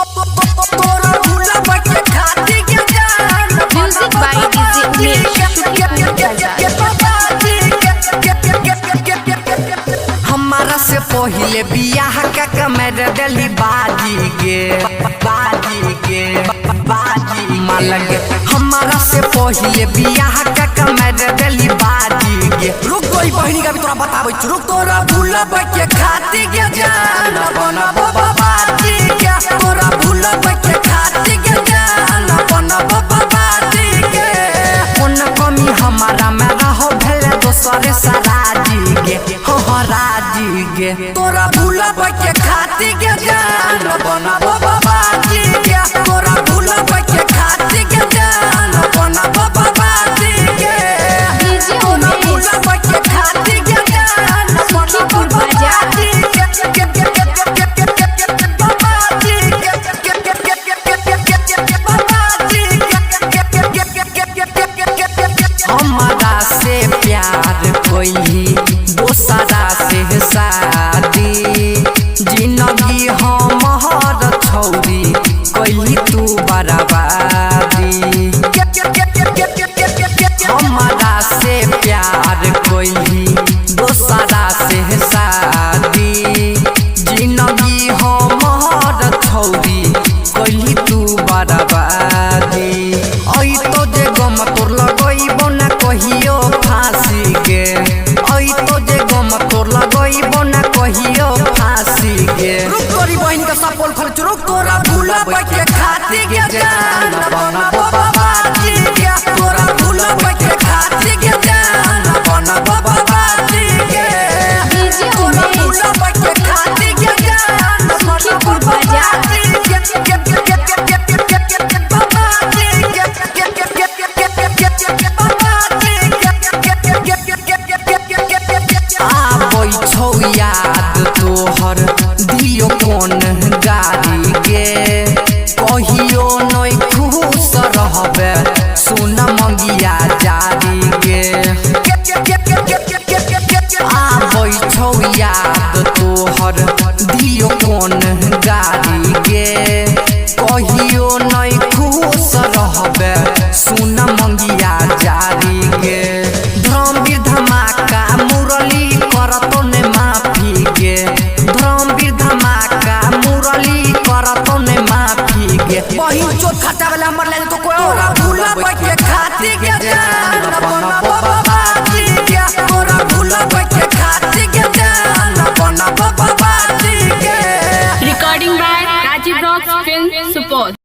तोरा भूलब के खाती के जान। Music by DJ Umesh, Shukipur Bazaar. हमारा से पहिले बियाह का कमर डली बाजी गे, बाजी गे, बाजी मालग। हमारा से पहिले बियाह का कमर डली बाजी गे। रुक गई बहिनी का भी तोरा बताबै छी। रुक तोरा भूलब के खाती के जान बनब बाजी के। तोरा भूलब के खाती के जान बनब बाजी के। कोन कमी हमारा में रहो भेले दोसरे सराजी गे, हो हो राजी गे। तोरा भूलब के खाती के जान बनब बाजी गे। तोरा भूलब के खाती के जान बनब बाजी गे। DJ तोरा Umesh, भूलब के खाती के जान बनब Sukhipur Bazaar. बाजी के। हमारा से प्यार कोई दोसरा से शादी, जिंदगी हमर छौरी कैली तू बर्बादी। हमारा से प्यार कोई दोसरा से शादी, जिंदगी हमर छौरी कैली तू बर्बादी। ऐ तो जे गम तोर लगैबो ना कहियो फांसी के, ऐ तो जे गम तोर लगैबो ना कहियो फांसी के। रुक तोरी बहिन के सपोल खर्च। रुक तोरा भूलब के खाती के जान बनब बाजी के। तोरा भूलब के खाती के जान बनब बाजी के। DJ तोरा Umesh, भूलब के खाती के जान बनब Sukhipur Bazaar. बाजी के। आबै छौ याद तोहर दियो कोन गाड़ी गे, कहियो नै खुश रहबे सुन मंगिया जारी गे। आबै छौ याद तोहर दियो कोन गाड़ी गे, कहियो नै खुश रहबे सुन मंगिया जारी गे। धर्मवीर धमाका मुरली करतो ने माफी गे, धर्मवीर धमाका मुरली करतो ने माफी गे। बहिन चोट खर्चा वाला हमर ले तो कोई। तोरा भूलब के खाती के जान बनब बाजी के। तोरा भूलब के खाती के जान बनब बाजी के। Recording by Rajiv Rocks Film Support.